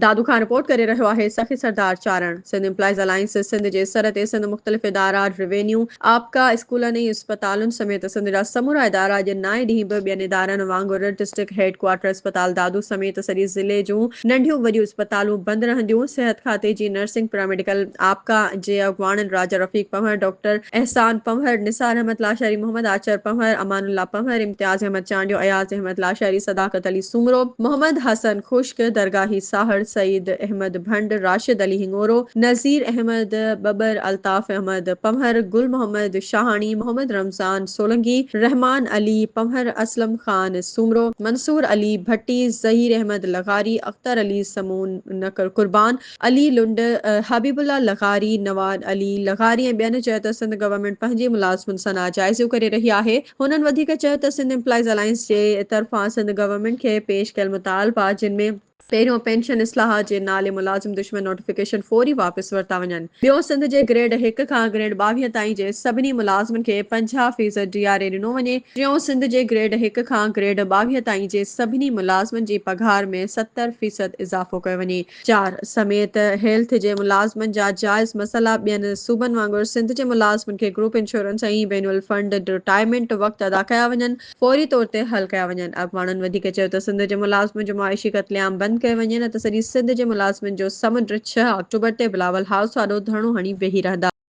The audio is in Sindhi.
دادو کان رپورٽ ڪري رهيو آهي سخي سردار چارڻ. سنڌ امپلائيز الائنس سنڌ جي سر تي سنڌ مختلف ادارا روينيو، آپڪا، اسڪولن ۽ اسپتالن سميت سنڌ جا سمورا ادارا اڄ نائين ڏينهن به ٻين ادارن وانگر ڊسٽرڪٽ هيڊ ڪوارٽر اسپتال دادو سميت سڄي ضلعي جون ننڍيون وڏيون اسپتالون بند رهنديون. صحت کاتي جي نرسنگ پيراميڊيڪل آپڪا جي اڳواڻن راجا رفيق پنهور، ڊاڪٽر احسان پنهور، نثار احمد لاشاري، محمد آچر پنهور، امان الله پنهور، امتياز احمد چانڊيو، اياز احمد لاشاري، صداقت علي سومرو، محمد حسن خشڪ، درگاهي ساهڙ، سعيد احمد ڀنڊ، راشد علي هڱورو، نذير احمد ٻٻر، الطاف احمد پنهور، گل محمد شاهاڻي، محمد رمضان سولنگي، رحمان علي پنهور، اسلم خان سومرو، منصور علي ڀٽي، ظهير احمد لغاري، اختر علي سمون، قربان علي لنڊ، حبيب الله لغاري، نواب علي لغاري ۽ ٻين چيو ته سنڌ گورنمينٽ پنهنجي ملازمن سان ناجائزيون ڪري رهي آهي. هنن وڌيڪ چيو ته سنڌ ايمپلائيز الائنس جي طرفان سنڌ گورنمينٽ کي پيش ڪيل مطالبا جن ۾. پهريون پينشن اصلاحات جي نالي ملازم دشمن نوٽيفڪيشن فوري واپس ورتا وڃن، ٻيو سنڌ جي گريڊ هڪ کان گريڊ 22 تائين جي سڀني ملازمن کي 50 فيصد ڊي آر اي ڏنو وڃي، ٽيون سنڌ جي گريڊ هڪ کان گريڊ 22 تائين جي سڀني ملازمن جي پگهار ۾ 70 فيصد اضافو ڪيو وڃي. 4 سميت هيلٿ جي ملازمن جا جائز مسئلا ٻين صوبن وانگر سنڌ جي ملازمن کي گروپ انشورنس ۽ بينول فنڊ رٽائرمينٽ وقت ادا ڪيا وڃن فوري طور تي حل ڪيا وڃن. اڳواڻن وڌيڪ چيو ته سنڌ جي ملازمن جو معاشي قتل عام بند ڪيو وڃي نه ته سڄي سنڌ جي ملازمن جو سمنڊ 6 آڪٽوبر تي بلاول هائوس آڏو ڌرڻو هڻي ويهي رهندا.